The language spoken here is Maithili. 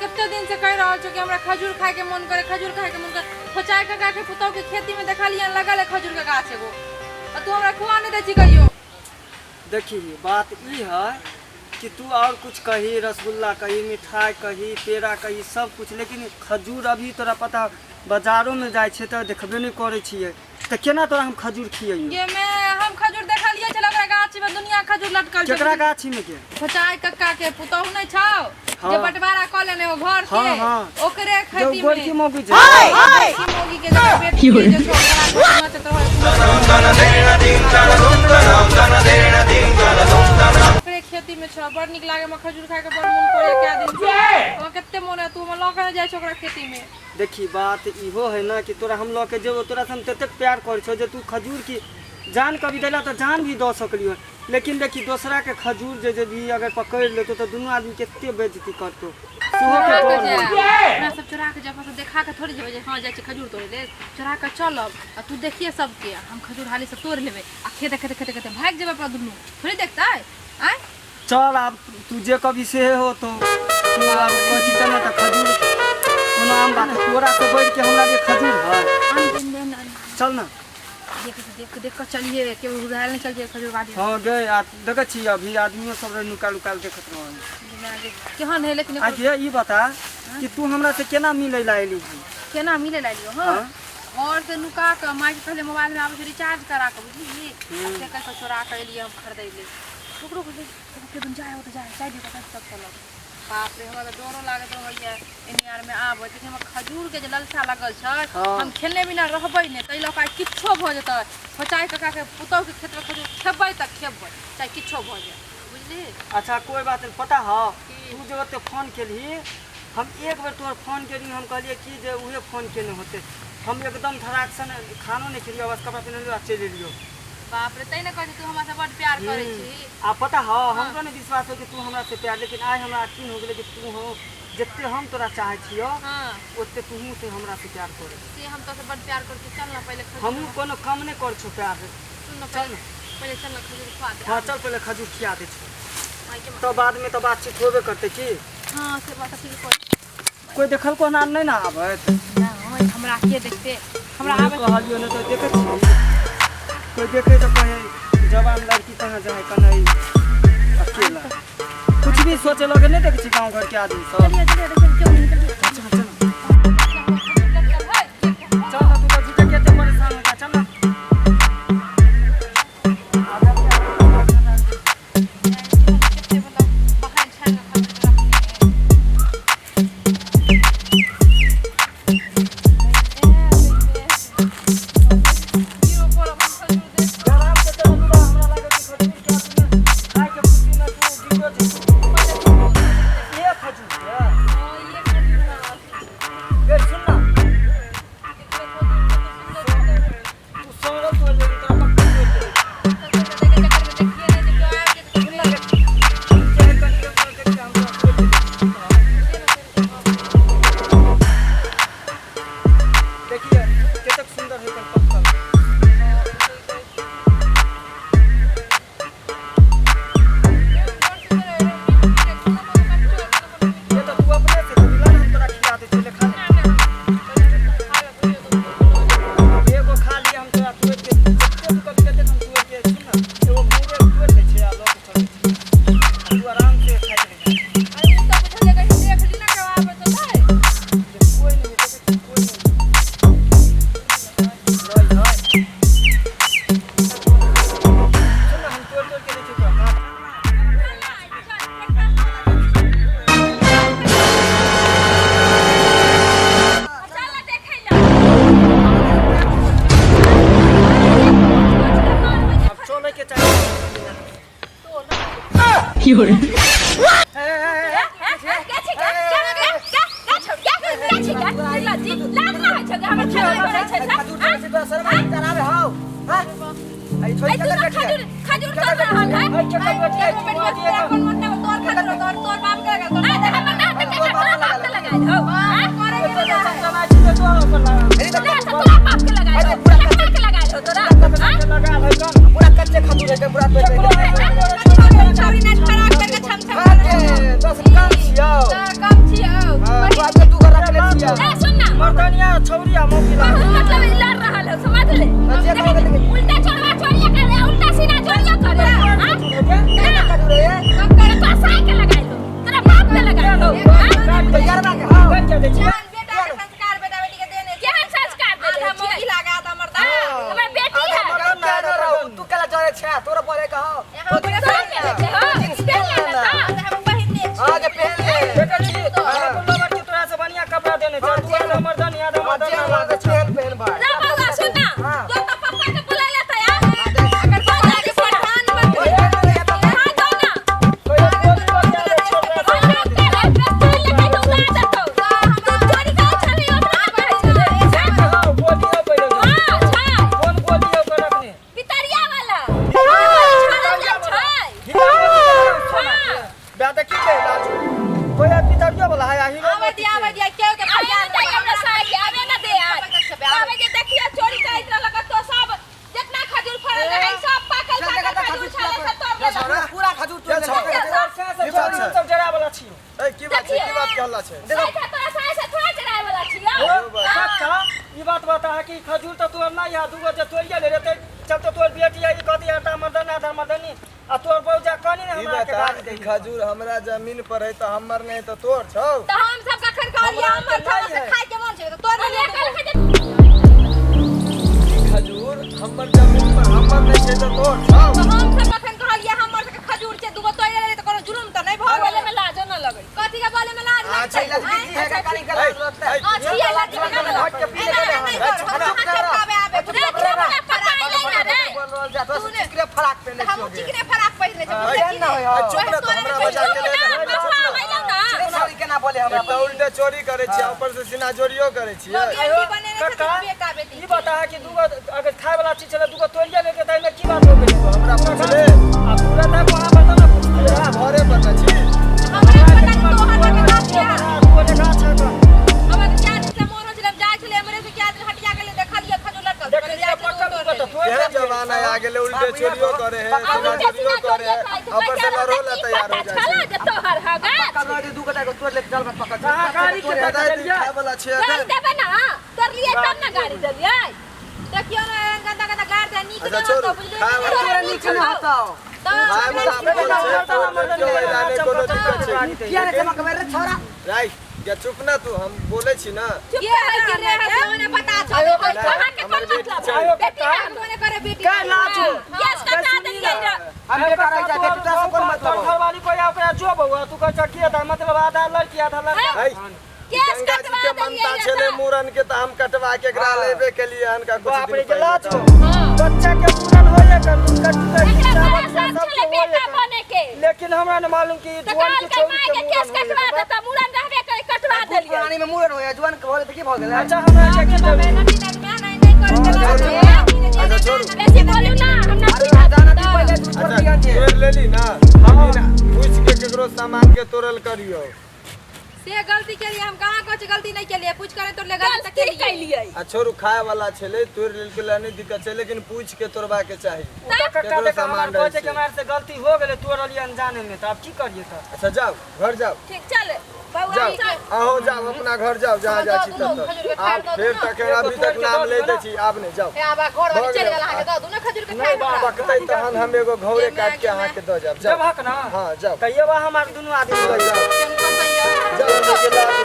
कते दिन से कहि रहल छौ कि हमरा खजूर खाय के मन करे, खजूर खाय के मन करे। फोचाय काका के पुतहु के खेती में देखलियन लगल है खजूर के गाछ एगो, आ तू हमरा खुआ नहीं दै छी कहियो। देखी, बात ई है कि तू और कुछ कही, रसगुल्ला कही, मिठाई कही, पेड़ा कही, सब कुछ, लेकिन खजूर अभी तोरा पता बाजारो में जाइ छै तऽ देखबे नहि करै छियै, तऽ केना तोरा हम खजूर खियैयौ? गे मैं हम खजूर देखलियै छल ओकरा गाछ में दुनिया खजूर लटकल छै। केकरा गाछी में के? फोचाय कक्का के पुतहु नहि छौ हाँ। जे बंटवारा कऽ लेने हो घर के, हाँ, हाँ। ओकरे जो खेती गोरकी में मौगी छै। गोरकी मौगी के जगह बेटी के जे छौ ओकरा नचैत रहै, ओकरे खेती में छौ। बड़ नीक लागे हमरा खजूर खाय के, बड़ मोन करे कए दिन से। हमरा कते मोन है, तू हमरा लऽ के नहि जाइ छौ ओकरा खेती में। देखी, बात इहो है ना कि तोरा हम लऽ के जेबो, तोरा से हम ततेक प्यार करै छौ जे तू खजूर की जान कभी देला तऽ जान भी दऽ सकलियो, लेकिन देखी दोसरा के खजूर जे जे भी अगर पकड़ लेतो तऽ दुनू आदमी कते बेइज्जती करतो, सेहो के चोरा के डर जायब। होइ। अपना सब चोरा के जायब, सब देखा के थोड़ी जेबै जे हँ जाइ छै खजूर तोड़ै लेल। चोरा के चलब आ तू देखिए सबके, हम खजूर हाली से तोड़ लेबै आ खेते खेते खेते खेते भागि जेबै अपना दुनू, थोड़ी देखतै आँय? चल, आब तू जे कभी से होतो, तू आब कहै छी चल ना तऽ खजूर कोनो आम बात तोरा से बढ़ि के हमरा जे खजूर है। आन देन देन आन। चल ना। देख देख देख कऽ चलिए, केओ उड़ायल नहि चल जाए खजूर गाड़ी। हँ गे, आ देखै छी अभी आदमियो सब रहे नुका नुका देखत रहल। केहन है लेकिन आ गे, ई बता कि तू हमरा से केना मिलै ला एली हन? केना मिले लागियो? हँ। हाँ? घर से नुका कऽ माय के पहले मोबाइल में आबै छै रिचार्ज करा कऽ, बुझलिही? आ से कहि कऽ चोरा कऽ एलियै हम खरीदै लेल। रुक रुक, के दिन जाय हो तऽ जाय जाय दियौ तब चलब। बाप रे, हमरा तऽ डरो लागैत रहैया एनी आर मे आबै, लेकिन हमरा खजूर के जे ललसा लगल छै, हाँ। हम खेले बिना रहबै नहि, ताहि लऽ कऽ आइ किछो भऽ जेतै, फोचाइ काका के पुतहु के खेत मे खजूर खेबै तऽ खेबै, चाहे किछो भऽ जाय, बुझलिही? अच्छा, कोई बात नहीं। पता हो की? तू जे ओते फोन केलही, हम एक बेर तोहर फोन केली, हम कहलियै कि जे उहे फोन केने होते, हम एकदम धड़ाक से खानो नहीं खेलियो, बस कपड़ा पहिनलियो आ चलि एलियो। बाप रे, तै ने कहै छी तू हमरा से बड प्यार करै छी। आ पता हो, हमरो नहीं विश्वास हो कि तू हमरा से प्यार, लेकिन आइ हमरा यकीन हो गेलै कि तू हो जते हम तोरा चाहै छियो हाँ ओते तूहू से हमरा से प्यार करे। से हम तोसे बड प्यार करै छी। चल ना पहिले खजूर। हमहूँ कोनो कम नहीं कर छौ प्यार। सुन ना, पहिले पहिले चल ना, खजूर खुआ दे। हाँ चल, पहिले खजूर खिया दै छौ। माय के। तो बाद में तो बातचीत होबे करते की। हाँ, से बात ठीक कह। कोई देखल को ना नहीं ना आबत? नहीं, हमरा के देखते? हमरा आबै। कहलियो ने तो देखै छी, कोई देखे तो कहे जवान लड़की कहाँ जाए कने अकेला, कुछ भी सोचे लगे, नहीं देखै छी गाँव घर के आदमी सब। चलिए चलिए, देखिए क्यों नहीं, चलिए। चल चल चल ना, तू तो झूठे केते परेशान होता, चल ना। आजा, आजा, आजा। कते मतलब बहान छानि कऽ खजूर के रखने है। जीरो पर अपन खजूर देख। आराम से चल दूरा, हमरा लागल कि खजूर के आदमी खाय के खुशी में तू गिरो जेतू। ये खजूर है? हाँ, ये खजूर है। ए सुन ना। देखिए, खजूर कते सुंदर सुंदर है। तू सौरभ तोड़ लेली, तोरा पक्का तोड़ देली। देखे चक्कर में देखिए नहीं जे केओ आबि जेतै। सुन ना, चाहे कनी देर देख के हम तोरा तोड़ देली। देखिए कतेक सुंदर है पत्थर। ये तो तू अपने से कभी ला ना, हम तोरा खिला दे छी, ले खा ले। एगो खा लिए, हम तोरा तोड़ के जते तू कभी कते हम तोड़ के, सुन ना, एगो मुरे तोड़ दै छै आ लऽ के चलै छै, आ तू आराम से खाइत रहिहे। जे कोइ नहि देखै छी, कोइ नहि लऽ है। सुन ना, हम तोड़ तोड़ के दै छियौ तोरा काट। अब चलै के चाही। ए, ए, ए, ए, खजूर चलै छै तोरा शर्म नहीं चलाबे हौ? हाँ? आई छोड़ के बैठ गया। खजूर चल रहल है। आई केकर बैठ गया? एगो बेटिया तोरा कोन मतलब? तोर खजूर तोर तोर बाप के लगा, तोर बाप के लगाइल हौ। करे के ना। चला छी तो तोरा ऊपर लगा। तोरा बाप के लगाइल हौ, केकरा के लगाइल हौ तोरा? लगा है कौन? पूरा कच्चे खजूर है, पूरा तोड़ के। छौरी ना खराब करके छम छम। दस कम छियौ। कम छियौ। छौरी आ मौकी बहुत लागल। मतलब ई लड़ रहल हो, समझ ले। जे देखी, कहबै देखी। उल्टा चोरवा चोरिया करे, उल्टा सीना चोरिया करे। हाँ? केना खजूर है? तोरा तो साई के लगाई दो, तोरा बाप के लगाई दो। हाँ? तो यारबा के हाँ। कर के दै छियै। जान बेटा के संस्कार बेटा बेटी के देने छै। केहन संस्कार देले आधा छियै? मौगी लगा आधा मर्दा। हमर बेटी है। मर्दा क्या न रहो, तू केला जरे छे, तोरा बोले कहो। यहाँ तो पर सब के छै, हाँ, जींस पेन पहन ले लेना। ना। हम पहिरने छी। हाँ, जे पहन ले। देखै छी, हमरा लबर के तोरा से बढ़िया कपड़ा देने छै। तू आधा मर्दानी आधा हाँ, मर्दाना जे लागै लागे छै। पहन पहन भाई। ना बौआ सुन ना, हाँ। तो तो पप्पा के बुला लेता यार। अगर बाबा के प्रधानमंत्री हाँ दो ना। कोई गोली बजा दे छोकरा और हम के है, पेस्तौल लेके तो उड़ा देतौ। तू चोरी करै छली, ओकरा कहै छलै। हाँ, गोली हो पहिले। हाँ, छै। कोन गोली हो ओकर रखने? पितरिया वाला। छाड़ल जाइ छै। हाँ। बे देखी के लाजू। कोई पितरियो वाला है आ हीरो आबै दिया, आबै दिया, केओ के आबे ना दे हमरा साहब, आबे ना दे आज। आबे जे देखियो चोरी करैत रहलक तो सब जितना खजूर फड़ल रहै सब पाकल चल, पाकल देखा, खजूर खजूर छाले से तोड़ पूरा लेलक। पूरा खजूर तोड़ ये ले। छौ। से की बात छोरी छै? सब डरा वाला छियो। ए की बात छै की बात कहला छै साइठा तोरा साइ से थोड़ा चढ़ाए वाला छियौ। कक्का ई बात बता कि खजूर तो तोर नहीं है, दूगो जे तोड़िए ले रहते चल तो तोर बेटी है ई कहती आटा मर्दाना आधा मर्दानी आ तोर बौजा कनी ने ई हमरा के बता गाली ई दे। खजूर हमरा जमीन पर है तऽ हमर नहि तऽ तोर छौ। तऽ हम सब कखन कहलियै हमर हमरा खाना के से नहीं है। खाय के मन छै तऽ तोड़ हम लेलियै। एकल खजूर ई खजूर हमर जमीन पर हमर नहि छै तऽ तोर छौ। तऽ हम सब कखन कहलियै हमर सबके खजूर छै, दूगो तोड़ि लेलियै तऽ कोनो जुलुम तऽ नहि भऽ बोले गेलै। में लाजो न लगै। कथी के बोले में लाज अच्छा, लगतै? लड़की है का कानी ए, गला लगता है। ए, छियै लड़की के ना हट के पी ले एना नहि ले। कर, हम चुप अहाँ रह। चपकावे आबे। चुप रे रह। चुप पता नहीं ना रे। बोल रहल जा, तोरा से चिकरे फराक पहने हम छियौ गे। चिकने फराक पहिरने छै। हाँ, केहन ना होय हो। चुप ना तऽ हमरा बजा के ले ना ले। पप्पा आबै ना। चिकरे छौरी केना बोले हमरा एक तऽ उल्टे चोरी करै छियै ऊपर से सीना जोरियो करै छियै। बेटी बनेने छथिन कक्का, बेटा बेटी। ई बता कि दूगो अगर खाए वाला चीज छले दूगो तोड़िए लेके त एमे की बात हो गेलै? हमरा पूछले आ पूरा त वहां बता ना पूछले। घरे पर न छी। हमरा पता नहीं तोहर लगे गाछ छै। बोले गाछ है का। हमरा के चार दिन से मोन होइ छलै, हम जाइ छलियै एम्हरे से चार दिन हटिया गेलै, देखलियै खजूर लटकल। देख लिया पक्का दूगो तो तोड़ केहन लेलियै। जमाना आ गेलै उल्टे चोरियो करे है आ सीना उल्टे जोरियो सीना करे चोरिया है खाइ छै। ऊपर से लड़ो ला तैयार हो पता जाइ छला छै। जे तोहर ह गाछ। पक्का लऽ जे दू गोटा के तोड़ ले चल बस पक्का। कहाँ गाड़ी के दादा देलियै? खाय वाला छै गाड़ी एखन। देबै ना, तोड़लियै तब ना गाड़ी देलियै। देखियौ ने एहन गंदा गंदा गाड़ दे, नीक अच्छा, नहि छोड़ू, होतौ, बुझलियै? खाय वाला तोरा नीक नहि होतौ। खाय वाला फल छै तोड़ लेलकै ओहिला नहि कोनो दिक्कत छै। किया रे चमकबै रे छौरा? राइ गे चुप ना तू हम बोलै छी ना। चुप ये रहै है कि रे, रे, है, ओने पता छौ। अहाँके कोन हमर बेटी मतलब छै। है? बेटी है हमर। कोने करे बेटी। के लाजू? केस कटा देलियै रे। हम बेटा रह जाय, बेटी तोरा से कोन मतलब तोर हौ? घरवाली कोई ओकरा जो बौआ तू कहै छ की आधा मतलब आधा लड़की आधा लड़का। है केस गंगा जी कटवा के देलियै मनता रे छलै तऽ। मूड़न के तऽ हम कटवा के एकरा लेबे के लिए हनका कुछ बाप दिन रे के पहिले लाजू। तऽ। हाँ। बच्चा के पूरन होए कर उनका एकरा बड़ा सब शौक छलै के होए बेटा कर। बने के। लेकिन हमरा न मालूम कि तऽ जुआन के कहलकै छौरी माय के के केस मूड़न कटवा होए। दे तऽ मूड़न रहबे करे कटवा देलियै। पुरानी में मूड़न होया, जुआन के भऽ गेलै तऽ की भऽ गेलै? अच्छा हमरा के की देबै? अच्छा छोड़ू। बेसी बोलू ना, हम ना अरे बुझब। जाना दी पहिले तू छोड़ अच्छा दिया जे। तोड़ लेली ना लेकिन पूछ के केकरो सामान के तोड़ल करियो। से गलती केलियै हम, कहाँ कुछ गलती नहीं केलियै, पूछ करे तोड़ ले गलती तऽ गलती केलियै। कैलियै। आ छोड़ू खाय वाला छलै तोड़ लेलकै ला नहि दिक्कत छै लेकिन पूछ के तोड़बा के चाही। ओ तऽ कक्का केकरो देख सामान हमर रहै कहै छै छै। कि हमरा से गलती हो गेलै तोड़लियै अनजाने में तऽ आब की करियै तऽ? अच्छा जाओ घर जाओ। ठीक चल बौआ जाओ चल। अहूँ जाओ अपना घर जाओ जहाँ जाइ छी तत खजूर के आब ठाढ़ दऽ फेर दू ना। तक अभी तक नाम ले दै छी आब नहि जाओ। हे आबा घर वाली भऽ चलि गेल। गेल अहाँके दऽ दू ने खजूर के नहि ठाढ़ बाबा, हमरा। पकतै तहन हम एगो घौरे काटि के अहाँके दऽ जायब जाओ। देबहक ना? हाँ जाओ। कहियो बा हमार दुनू आदमी जाओ केहन कसैया। जाओ।